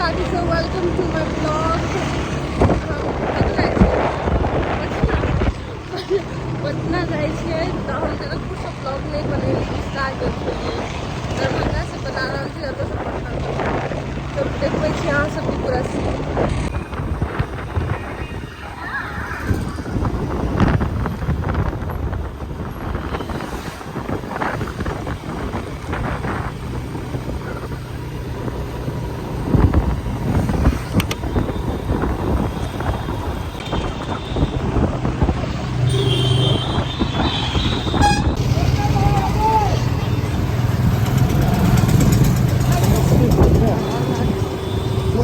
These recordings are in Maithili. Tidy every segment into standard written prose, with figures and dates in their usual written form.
साथी सब, welcome to my blog. Patna जाइ छियै तऽ हम जनकपुरसँ ब्लॉग नहि बनेली, बिसरा गेल छलियै। दरभंगासँ बना रहल छी, ओतऽसँ पटना तऽ देखबै छी अहाँ सबके पूरा सीन।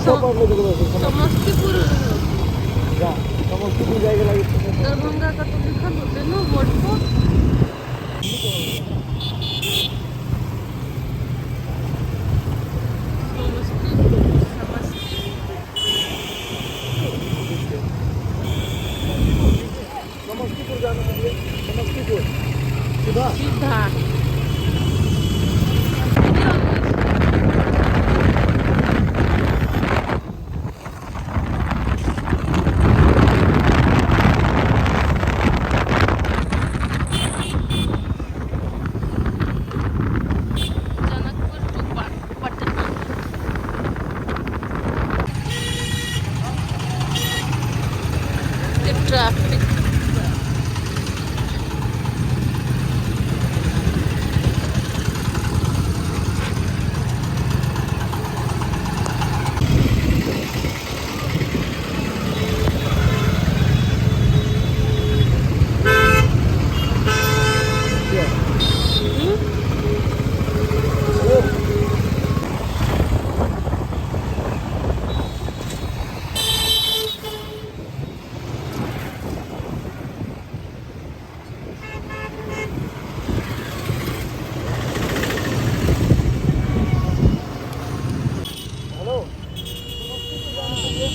समस्तीपुर। समस्तीपुर जाएके लागि। दरभंगा का तो लिखल होते ना बोर्ड पर। समस्तीपुर, समस्तीपुर। समस्तीपुर जाने के लिए, समस्तीपुर सीधा। सीधा। Janakpur to Patna. Traffic. Hello, Samastipur जाने के लिए,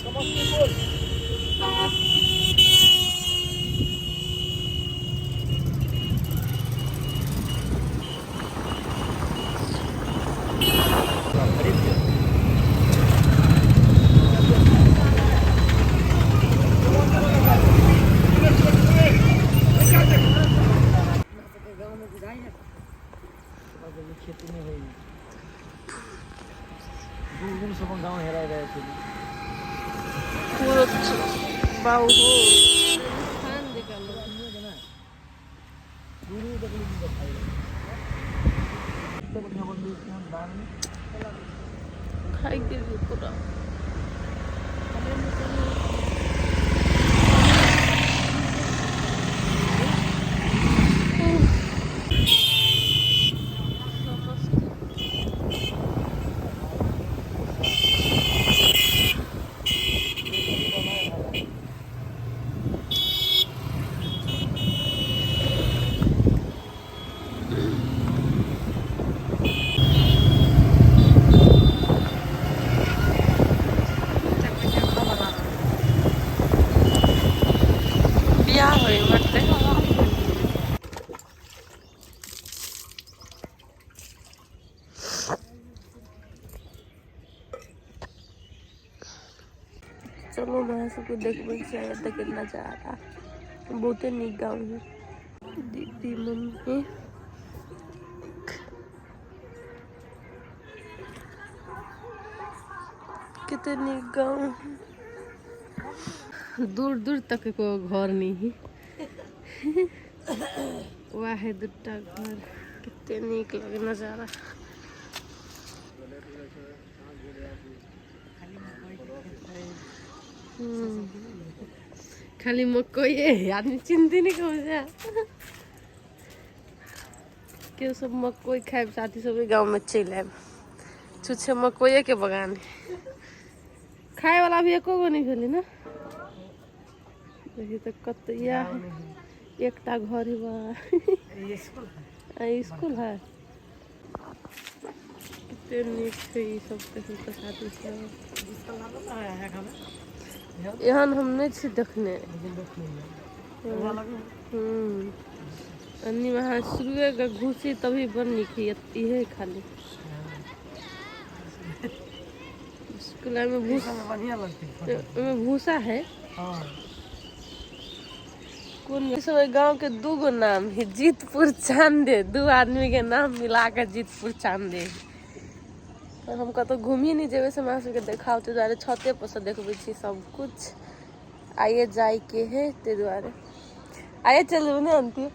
समस्तीपुर। खेती नहि होई, दूर दूर सब गाँव हेराइ रहै छै। पूरा बाऊ हो खान जकाँ लगै। दूर दूर तक नहीं देखाई, एते बढ़िया बनबै छै हम दान में। खाइ गेलियै पूरा। बियाह होइ मरतै। चलू, हम अहाँ सबके देखबै छी एतऽ के नजारा। बहुते नीक गाँव है। दीदी, मम्मी, कते नीक गाँव है। दूर दूर तक एको घर नहीं है। वह है दूटा घर। कते नीक लगे नजारा। खाली मकइए है, आदमी चिन्हते नहीं कहूँ जा। केओ सब मकई खायब, साथी सब गाँव में चलि आयब। छुच्छे मकइए के बगान है, खाए वाला भी एको गो नहीं भेलै ने। देखी तऽ कत इएह एकटा घर है बा। स्कूल। आ स्कूल है। कते नीक छै ई सब। देखी तऽ साथी सब, एहन हम नहि छी देखने। अन्नी में अहाँ शुरुए के घुसी तभी बड़ नीक है। इहे खाली भूसकला में भूस में बढ़िया लगती है। ओहिमे भूसा है। हाँ। कोन सब गांव के दू गो नाम है, जीतपुर चांदे, दू आदमी के नाम मिला के जीतपुर चांदे। पर हम कतौ घूमिए नहीं जेबै से हमरा सबके देखाउ, ताहि दुआरे छते पर से देखबै छी सब कुछ। आइए जाय के है, ताहि दुआरे आइए चल जेबै ने। अंती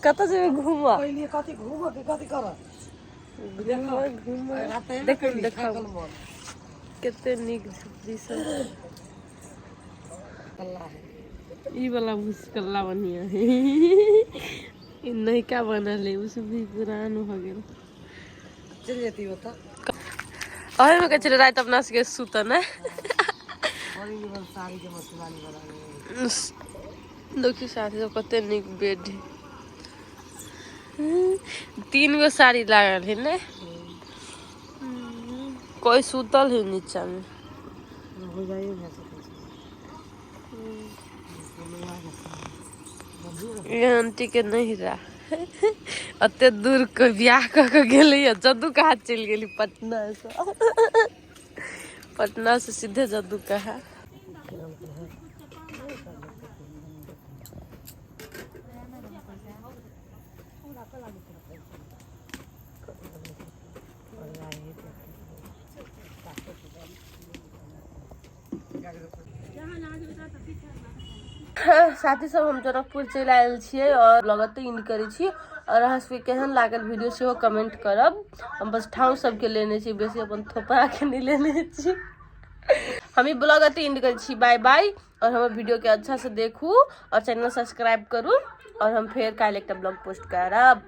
कतऽ जेबै घूमऽ? पहले कथी घूमऽ के कथी करऽ? घूमऽ घूमऽ, देखू देखाउ कते नीक झोपड़ी सब। अल्लाह है। ई वाला भूसकल्ला बढ़िया है, ई नयका बनल है, उस भी पुरान हो गेल। चल जेती बता। अही में कहै छलै राति अपना सबके सुतऽ ने। बड़ी निमन साड़ी के मसलानी बना। देखियौ साथी सब, कते नीक बेड है, तीन गो साड़ी लागल है ने। कोई सुतल है नीचा में। हो जाइए ना सके। ये आंटी के नहीं रहा, अते दूर के बियाह कऽ के गेलै, जदू कहाँ चलि गेली। पटना से, पटना से सीधे जदू कहाँ। साथी सब, हम जनकपुर चलि आयल छियै और ब्लॉग एतै एंड करै छी। और अहाँ सबके केहन लागल वीडियो, सेहो कमेंट करब। हम बस ठाउँ सबके लेने छी, बेसी अपन थोपड़ा के नहि लेने छी। हम ई ब्लॉग एतै एंड करै छी। बाय बाय। और हमर वीडियो के अच्छा से देखू और चैनल सब्सक्राइब करू और हम फेर काल्हि एकटा ब्लॉग पोस्ट करब।